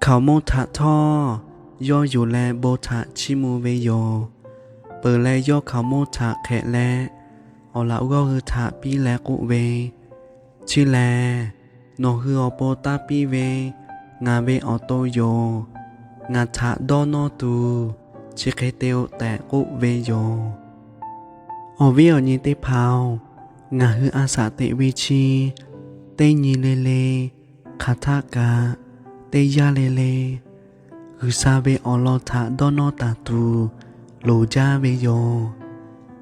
Hkaoˍmonˇ htaꞈ htawˇ yawˇ yonˍ leh bon htaꞈ chiˇ mvuh ve yoˬ. Peuˬ leh yawˇ hkaoˍmonˇ htaꞈ hk'ehꞈ leh, awˬ laꞈ g'awˇ hui htaꞈ piˇ leh k'oˆ ve, Chi lehˬ, nawˬ hui awˬ pon taˇ piˇ ve ngaˬ ve awˬ to yoˬ. Ngaˬ htaꞈ dawˇ nawˇ tuˬ chi hk'e te-o tehꞈ k'oˆ ve yoˬ. Awˬ viˉ awˬ nyi teˇ hpaˍ-oˬ, ngaˬ hui a shaꞈ teꞈ ve chi teˇ nyi le le, hk'aˬ htaˆ kaꞈ teˇ yanˇ le le, G'uiˬsha ve awˬ lawn htaꞈ dawˇ nawˇ taˍ tuˬ loˍ jaˇ ve yoˬ.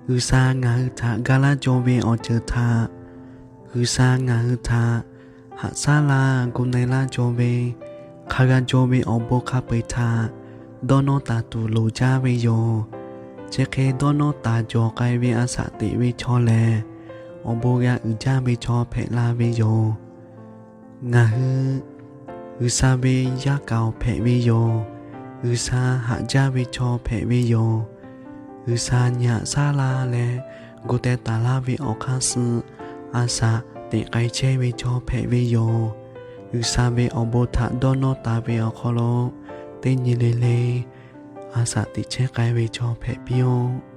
G'uiˬsha ngaˬ hui htaꞈ ga laˇ jaw ve awˬ ceuˬ htaꞈ, G'uiˬsha ngaˬ hui htaꞈ haꞈ shaˉ laˇ gu na-e laˇ jaw ve, hk'a g'a jaw ve awˬ bon hk'a peu-eˬ htaꞈ dawˇ nawˇ taˍ tuˬ loˍ jaˇ ve yoˬ. Chi hk'e dawˇ nawˇ taˍ jawˬ k'ai ve a shaꞈ teꞈ ve chaw lehˬ, awˬ bon g'a uiˍ jaˇ ve chaw hpehꞈ la ve yoˬ. Ngaˬ hui G'uiˬsha ve yaˇ kaoˬ hpehꞈ ve yoˬ. G'uiˬsha haꞈ jaˇ ve chaw hpehꞈ ve yoˬ. G'uiˬsha nyi haꞈ shaˉ laˇ leh gu teh taˍ laˇ ve awˬ hk'aˇ suh a shaꞈ teꞈ k'ai chehˇ ve chaw hpehꞈ ve yoˬ. G'uiˬsha ve awˬ bon htaꞈ dawˇ nawˇ taˍ ve awˬ hk'aw lo teˇ nyi le le a shaꞈ teꞈ chehˇ k'ai ve chaw hpehꞈ piˇ-oˆ.